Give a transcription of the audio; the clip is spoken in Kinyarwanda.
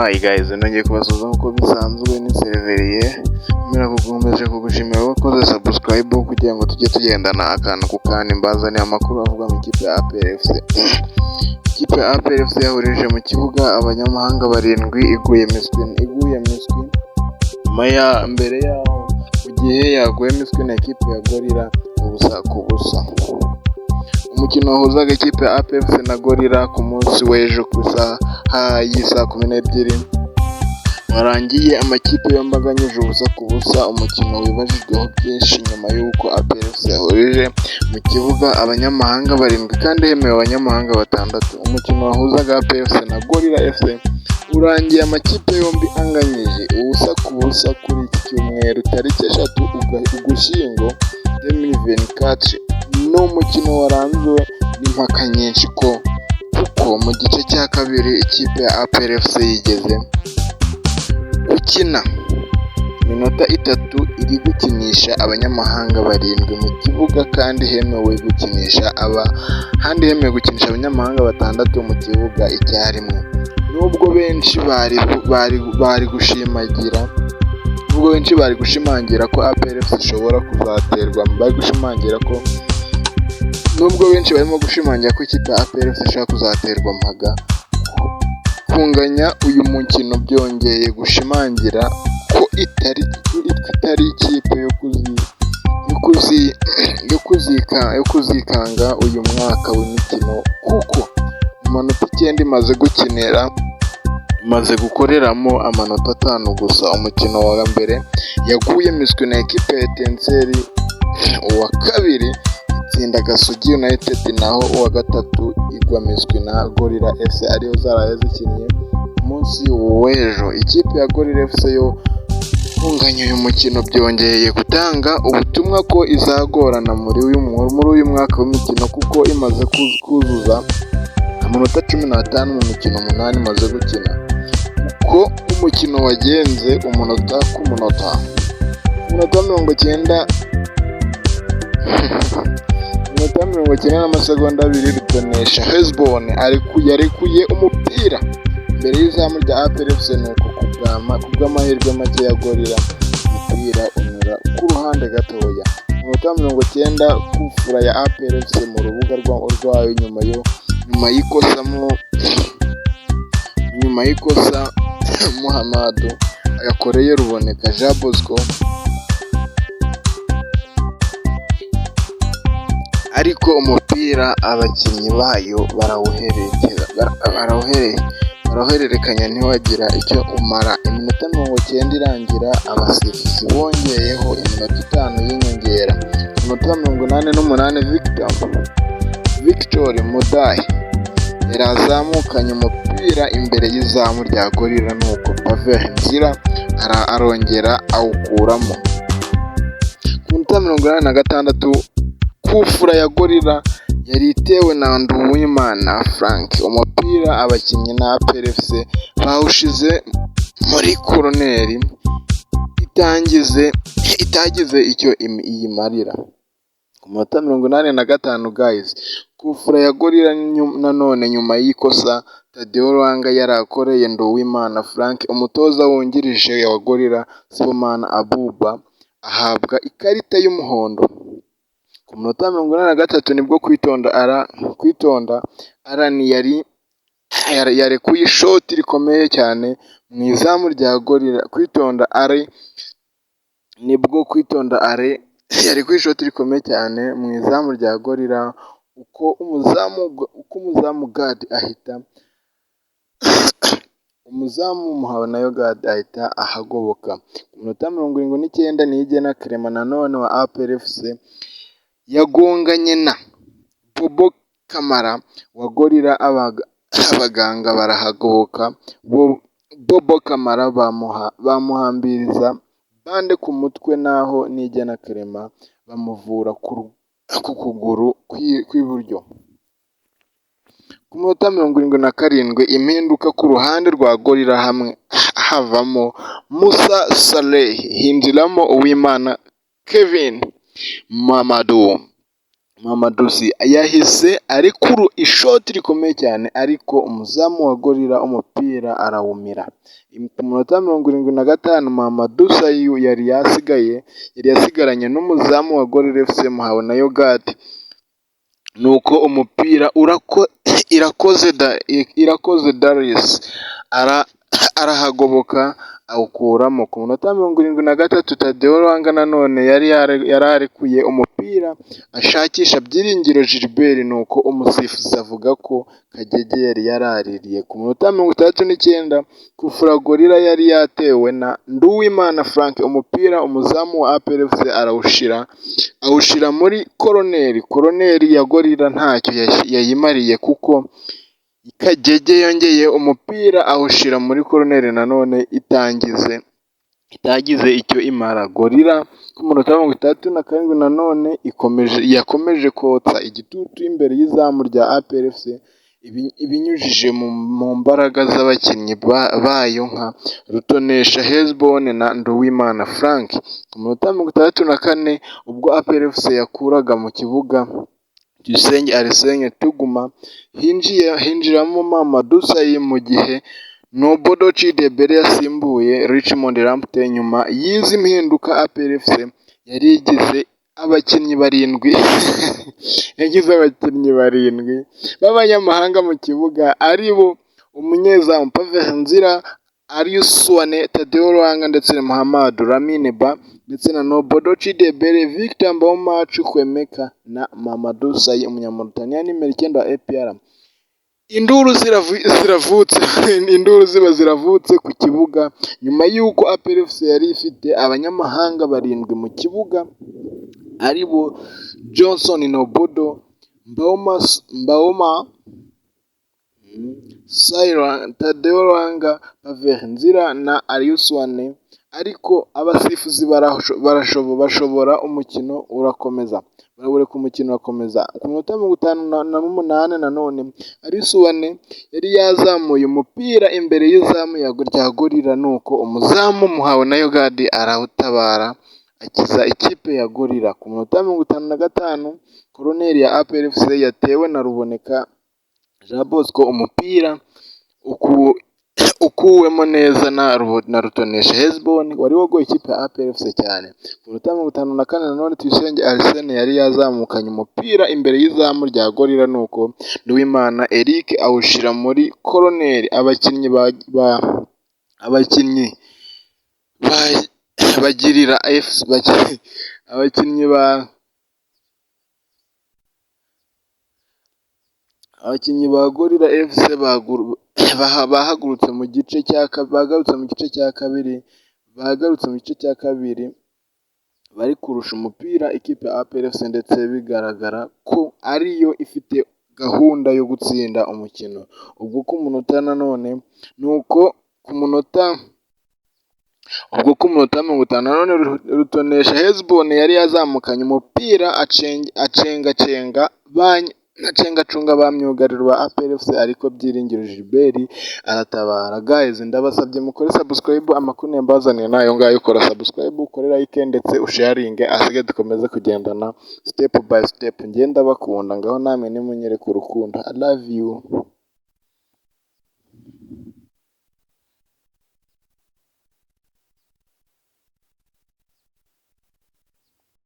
Hi guys, nongeye kubasuhuza nk'uko bisanzwe. Ni Seriveriye nkomeje kugushimira wakoze subscribe kugira ngo tujye tugendana akantu ku kandi. Mbazaniye amakuru avuga mu ikipe ya APR FC. Ikipe ya APR FC yahurije mu kibuga abanyamahanga barindwi, iguye miswi nyuma ya mbere yaho, mu gihe yaguye miswi na ekipe ya Gorilla 0-0. Umukino wahuzaga ikipe ya APR FC na Gorilla ku munsi w'ejo ku isaha y'isaa 12 warangiye amakipe yombi anganyije 0-0. Umukino wibajijweho byinshi nyuma y'uko APR FC yahurije mu kibuga abanyamahanga barindwi kandi hemewe abanyamahanga batandatu. Umukino wahuzaga APR FC na Gorilla FC urangiye amakipe yombi anganyije 0-0 kuri iki cyumweru tariki 3 Ugushyingo 2024. Ni umukino waranzwe n'impaka nyinshi ko kuko mu gice cya kabiri ikipe ya APR FC yigeze gukina iminota 3 iri gukinisha abanyamahanga barindwi mu kibuga kandi hemewe gukinisha aba kandi hemewe gukinisha abanyamahanga batandatu mu kibuga icyarimwe. Nubwo benshi bari gushimangira ko APR FC ishobora kuzaterwa bari gushimangira ko nubwo benshi barimo gushimangira ko ikipe ya APR FC ishobora kuzaterwa mpaga, kunganya uyu mukino byongeye gushimangira ko itari ikipe yo kuzikanga uyu mwaka w'imikino, kuko mu manota 9 imaze gukinira imaze gukoreramo amanota 5 gusa. Umukino wa mbere yaguye miswi na ekipe ya Etincelles, uwa kabiri itsinda Gasogi United, naho uwa gatatu igwa miswi na Gorilla FC, ariyo zaraye zikinnye ku munsi w'ejo. Ikipe ya Gorilla FC yo kunganya uyu mukino byongeye gutanga ubutumwa ko izagorana muri uyu mwaka w'imikino, kuko imaze kuzuza amanota 15 mu mikino 8 imaze gukina. Uko umukino wagenze umunota ku munota: Umunota 90 n'amasegonda 2, Rutonesha Hesbon yarekuye umupira imbere y'izamu rya APR FC, nuko ku bw'amahirwe make ya Gorilla umupira unyura ku ruhande gatoya. Umunota 90, kufura ya APR FC mu rubuga rwayo nyuma y'ikosa Muhammadu yakoreye Ruboneka Jean Bosco, ariko umupira abakinnyi bayo barawuhererekanya ntiwagira icyo umara. Iminota 90 irangira, abasifuzi bongeyeho iminota 5 y'inyongera. Ku munota 88, Victor Mudahe yari azamukanye umupira imbere y'izamu rya Gorilla, nuko Pavelh Ndzila arongera awukuramo. Ku munota 86, kufura ya Gorilla yari itewe na Nduwimana Frank, umupira abakinnyi na APR FC bawushize muri koroneri itagize icyo iyimarira. Ku munota 85 guys, kufura ya Gorilla nanone nyuma y'ikosa Taddeo Lwanga yari akoreye Nduwimana Frank, umutoza wungirije wa Gorilla Sibomana Abuba ahabwa ikarita y'umuhondo. Ku munota 83 nibwo Kwitonda Allan yari yarekuye ishoti rikomeye cyane mu izamu rya Gorilla. Kwitonda Ari nibwo Kwitonda Ari yarekuye ishoti rikomeye cyane mu izamu rya Gorilla, uko umuzamu Muhawenayo Gad ahita ahagoboka. Ku munota 79, Niyigena Clement nanone wa APR FC yagonganye na Bobo Kamara wa Gorilla, abaganga barahagoboka, Bobo Kamara bamuhambiriza bande ku mutwe, naho Niyigena Clement bamuvura ku kuguru kw'iburyo. Ku munota 77, impinduka ku ruhande rwa Gorilla, hamwe havamo Musa Saleh hinjiramo Uwimana Kevin Mamadou. Mamadou Sy yahise arekura ishoti rikomeye cyane, ariko umuzamu wa Gorilla umupira arawumira. Ku munota 75 Mamadou Sy yari yasigaranye n'umuzamu wa Gorilla FC Muhawenayo Gad, nuko umupira Irakoze Darius arahagoboka awukuramo. Ku munota 73 Taddeo Lwanga nanone yari yararekuye umupira ashakisha Byiringiro Gilbert, nuko umusifuzi avuga ko Kagege yari yaraririye. Ku munota 69 kufura Gorilla yari yatewe na Nduwimana Frank, umupira umuzamu wa APR FC awushira muri koroneri. Koroneri ya Gorilla ntacyo yayimariye kuko Kagege yongeye umupira awushira muri koroneri nanone itagize icyo imara. Gorilla ku munota 67 nanone yakomeje kotsa igitutu imbere y'izamu rya APR FC ibinyujije mu mbaraga z'abakinnyi bayo nka Rutonesha Hesbon na Nduwimana Frank. Ku munota 64 ubwo APR FC yakuraga mu kibuga Tuyisenge Arsene Tuguma, hinjiramo Mamadou Sy mu gihe Nobodo Chidebere yasimbuye Richmond Lamptey. Nyuma y'izi mpinduka APR FC yari igize abakinnyi barindwi yagize abakinnyi barindwi b'abanyamahanga mu kibuga, ari bo umunyezamu Pavelh Ndzila, Aliou Souané, Taddeo Lwanga ndetse na Mahamadou Lamine Bah ndetse na Nobodo Chidebere, Victor Mbaoma Chukwuemeka na Mamadou Sy umunyamauritania nimero 9 wa APR. Induru ziravutse, induru ziba ziravutse ku kibuga nyuma y'uko APR FC yari ifite abanyamahanga barindwi mu kibuga, ari bo Johnson Nobodo, Mbaoma, Taddeo Lwanga, Pavelh Ndzila na Aliou Souané, ariko abasifuzi bashobora umukino urakomeza, barawureka umukino urakomeza. Ku minota 58 nanone Aliou Souané yari yazamuye umupira imbere y'izamu rya Gorilla, nuko umuzamu Muhawenayo Gad arawutabara akiza ikipe ya Gorilla. Ku minota 55 koroneri ya APR FC yatewe na Ruboneka Jean Bosco, umupira ukuwemo neza na Rutonesha Hesbon wari wagoye ikipe ya APR FC cyane. Ku minota 54 nanone Tuyisenge Arsene yari yazamukanye umupira imbere y'izamu rya Gorilla, nuko Nduwimana Eric awushira muri koroneri. Abakinnyi bagirira FC abakinnyi ba Gorilla FC bahagurutse mu gice cya bagarutse mu gice cya kabiri bagarutse mu gice cya kabiri bari kurusha umupira ikipe ya APR FC, ndetse bigaragara ko ariyo ifite gahunda yo gutsinda umukino. Ubwo ku munota nanone nuko ku munota ubwo ku munota 50 nanone Rutonesha Hesbon yari yazamukanye umupira acengacenga acengacunga ba myugariro ba APR FC, ariko Byiringiro Gilbert aratabara. Guys, ndabasabye mukore subscribe, amakuru mbazaniye nayo ngayo. Ukora subscribe, ukore like ndetse usharinge, asigaye dukomeze kugendana step by step. Ngenda bakunda, ngaho namwe nimunyereke urukundo. I love you.